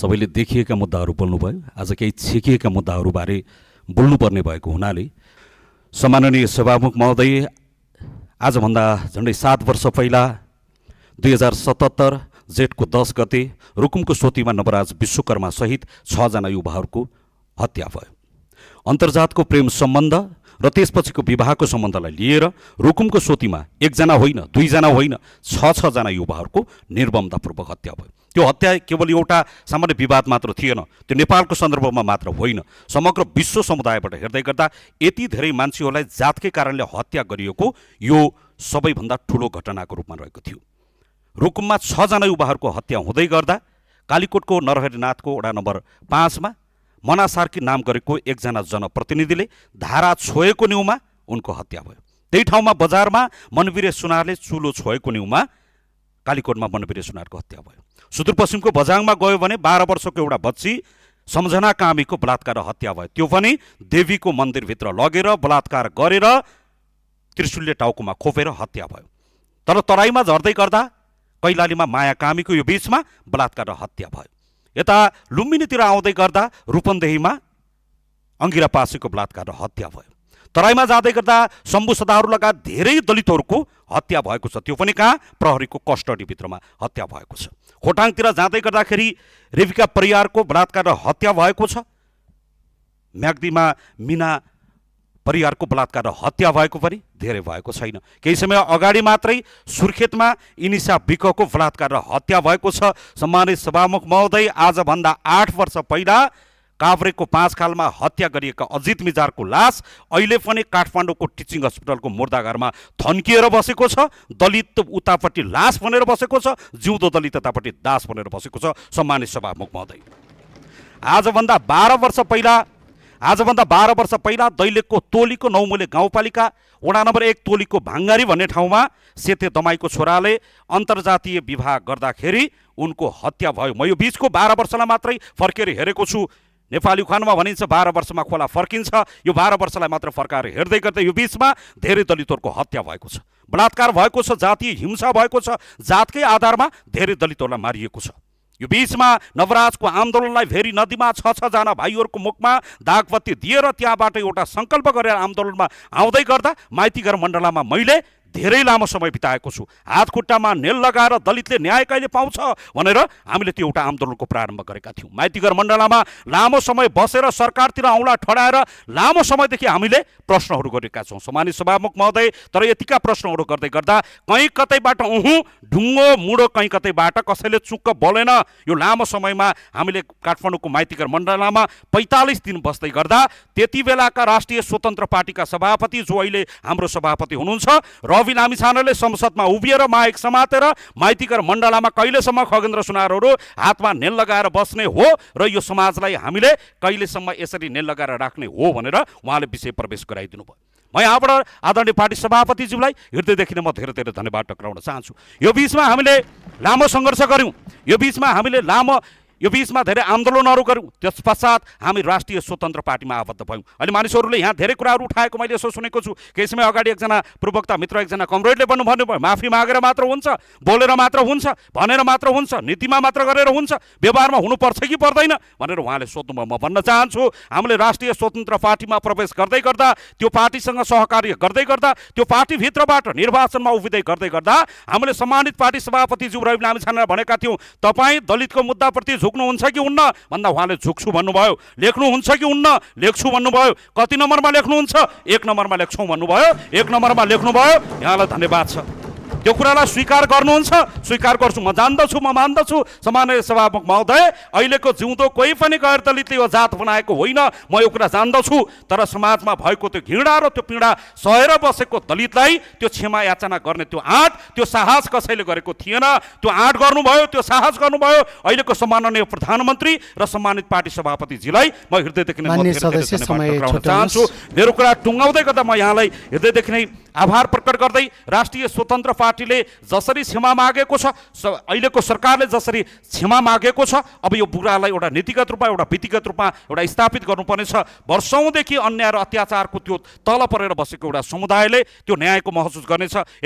सबैले देखिएका मुद्दाहरू बोल्नुभयो। आज केही छेकिएका मुद्दाहरूबारे बोल्नुपर्ने भएको हुनाले सम्माननीय सभामुख महोदय, आजभन्दा झन्डै 7 वर्ष पहिला 2077 जेठको 10 गते रुकुमको सोतीमा नवराज विश्वकर्मा सहित 6 जना युवाहरूको हत्या भयो। अन्तर्जातको प्रेम सम्बन्ध र त्यसपछिको विवाहको सम्बन्धलाई लिएर रुकुमको सोतीमा 1 जना होइन, 2 जना होइन, 6 जना युवाहरूको निर्ममतापूर्वक हत्या भयो। त्यो हत्या केवल एउटा सामान्य विवाद मात्र थिएन, त्यो नेपालको सन्दर्भमा मात्र होइन, समग्र विश्व समुदायबाट हेर्दै गर्दा यति धेरै मान्छेहरूलाई जातकै कारणले हत्या गरिएको यो सबैभन्दा ठुलो घटनाको रूपमा रहेको थियो। रुकुममा 6 जना युवाहरूको हत्या हुँदै गर्दा कालीकोटको नरहरिनाथको वडा नम्बर 5 मा मना सार्की नाम गरेको 1 जना जनप्रतिनिधिले धारा छोएको न्युमा उनको हत्या भयो। त्यही ठाउँमा बजारमा मनवीरे सुनारले चुलो छोएको न्युमा कालीकोटमा मनवीरे सुनारको हत्या भयो। सुदूरपश्चिमको बझाङमा गयो भने 12 वर्षको एउटा बच्ची सम्झना कामीको बलात्कार हत्या भयो। त्यो पनि देवीको मन्दिरभित्र लगेर बलात्कार गरेर त्रिशूलले टाउकोमा खोपेर हत्या भयो। तर तराईमा झर्दै गर्दा कैलालीमा माया कामीको यो बीचमा बलात्कार हत्या भयो। यता लुम्बिनीतिर आउँदै गर्दा रूपन्देहीमा अङ्गिरा पासीको बलात्कार हत्या भयो। तराईमा जाँदै गर्दा शम्भु सदाहरू लगायत धेरै दलितहरूको हत्या भएको छ, त्यो पनि कहाँ? प्रहरीको कस्टडीभित्रमा हत्या भएको छ। खोटाङतिर जाँदै गर्दाखेरि रेविका परियारको बलात्कार हत्या भएको छ। म्याग्दीमा मिना परियारको बलात्कार हत्या भएको पनि धेरै भएको छैन। केही समय अगाडि मात्रै सुर्खेतमा इनिसा विकको बलात्कार हत्या भएको छ। सम्मानित सभामुख महोदय, आजभन्दा 8 वर्ष पहिला काभ्रेको 5 खालमा हत्या गरिएका अजित मिजारको लास अहिले पनि काठमाडौँको टिचिङ हस्पिटलको मुर्दाघरमा थन्किएर बसेको छ। दलित उतापट्टि लास बनेर बसेको छ, जिउँदो दलित यतापट्टि दास बनेर बसेको छ। सम्मानित सभामुख महोदय, आजभन्दा 12 वर्ष पहिला दैलेखको तोलीको नौमुले गाउँपालिका वडा नम्बर 1 तोलीको भाङ्गारी भन्ने ठाउँमा सेते दमाईको छोराले अन्तर्जातीय विवाह गर्दाखेरि उनको हत्या भयो। म यो बीचको 12 वर्षलाई मात्रै फर्केर हेरेको छु। नेपाली उखानमा भनिन्छ 12 वर्षमा खोला फर्किन्छ। यो 12 वर्षलाई मात्र फर्काएर हेर्दै गर्दै यो बीचमा धेरै दलितहरूको हत्या भएको छ, बलात्कार भएको छ, जातीय हिंसा भएको छ, जातकै आधारमा धेरै दलितहरूलाई मारिएको छ। यो बीचमा नवराजको आन्दोलनलाई भेरी नदीमा 6 जना भाइहरूको मुखमा दागबत्ती दिएर त्यहाँबाट एउटा सङ्कल्प गरेर आन्दोलनमा आउँदै गर्दा माइतीघर मण्डलामा मैले धेरै लामो समय बिताएको छु। हात खुट्टामा नेल लगाएर दलितले न्याय कहिले पाउँछ भनेर हामीले त्यो एउटा आन्दोलनको प्रारम्भ गरेका थियौँ। माइतीघर मण्डलामा लामो समय बसेर सरकारतिर औँला ठडाएर लामो समयदेखि हामीले प्रश्नहरू गरेका छौँ। सम्मानित सभामुख महोदय, तर यतिका प्रश्नहरू गर्दै गर्दा कहीँ कतैबाट ढुङ्गो मुडो कहीँ कतैबाट कसैले चुक्क बोलेन। यो लामो समयमा हामीले काठमाडौँको माइतीघर मण्डलामा 45 दिन बस्दै गर्दा त्यति बेलाका राष्ट्रिय स्वतन्त्र पार्टीका सभापति, जो अहिले हाम्रो सभापति हुनुहुन्छ, रवि लामिछानेले संसदमा उभिएर माइक समातेर माइतीघर मण्डलामा कहिलेसम्म खगेन्द्र सुनारहरू हातमा नेल लगाएर बस्ने हो र यो समाजलाई हामीले कहिलेसम्म यसरी नेल लगाएर राख्ने हो भनेर उहाँले विषय प्रवेश गराइदिनु भयो। म यहाँबाट आदरणीय पार्टी सभापतिज्यूलाई हृदयदेखि नै म धेरै धेरै धन्यवाद टक्राउन चाहन्छु। यो बीचमा हामीले लामो सङ्घर्ष गऱ्यौँ, यो बीचमा धेरै आन्दोलनहरू गऱ्यौँ। त्यस पश्चात हामी राष्ट्रिय स्वतन्त्र पार्टीमा आबद्ध भयौँ। अहिले मानिसहरूले यहाँ धेरै कुराहरू उठाएको मैले यसो सुनेको छु। केही समय अगाडि एकजना प्रवक्ता मित्र, एकजना कमरेडले भन्नुभयो माफी मागेर मात्र हुन्छ, बोलेर मात्र हुन्छ, भनेर मात्र हुन्छ, नीतिमा मात्र गरेर हुन्छ, व्यवहारमा हुनुपर्छ कि पर्दैन भनेर उहाँले सोध्नुभयो। म भन्न चाहन्छु, हामीले राष्ट्रिय स्वतन्त्र पार्टीमा प्रवेश गर्दै गर्दा, त्यो पार्टीसँग सहकार्य गर्दै गर्दा, त्यो पार्टीभित्रबाट निर्वाचनमा उभिँदै गर्दै गर्दा हामीले सम्मानित पार्टी सभापतिज्यू रवि लामिछानेलाई भनेका थियौँ, तपाईँ दलितको मुद्दाप्रति झुक्नुहुन्छ कि हुन्न भन्दा उहाँले झुक्छु भन्नुभयो। लेख्नुहुन्छ कि हुन्न? लेख्छु भन्नुभयो। कति नम्बरमा लेख्नुहुन्छ? 1 नम्बरमा लेख्छौँ भन्नुभयो। 1 नम्बरमा लेख्नुभयो। यहाँलाई धन्यवाद छ। त्यो कुरालाई स्वीकार गर्नुहुन्छ? स्वीकार गर्छु, म जान्दछु, म मान्दछु। सम्माननीय सभामुख महोदय, अहिलेको जिउँदो कोही पनि गैर दलितले यो जात बनाएको होइन, म यो कुरा जान्दछु। तर समाजमा भएको त्यो घृणा र त्यो पीडा सहेर बसेको दलितलाई त्यो क्षमा याचना गर्ने त्यो आँट, त्यो साहस कसैले गरेको थिएन। त्यो आँट गर्नुभयो, त्यो साहस गर्नुभयो अहिलेको सम्माननीय प्रधानमन्त्री र सम्मानित पार्टी सभापतिजीलाई म हृदयदेखि नै चाहन्छु। मेरो कुरा टुङ्गाउँदै गर्दा म यहाँलाई हृदयदेखि नै आभार प्रकट गर्दै राष्ट्रिय स्वतन्त्र पार्टीले जसरी क्षमा मागेको छ, अहिलेको सरकारले जसरी क्षमा मागेको छ, अब यो बुरालाई एउटा नीतिगत रूपमा, एउटा विधिगत रूपमा एउटा स्थापित गर्नुपर्नेछ। वर्षौँदेखि अन्याय र अत्याचारको त्यो तल परेर बसेको एउटा समुदायले त्यो न्यायको महसुस गर्नेछ।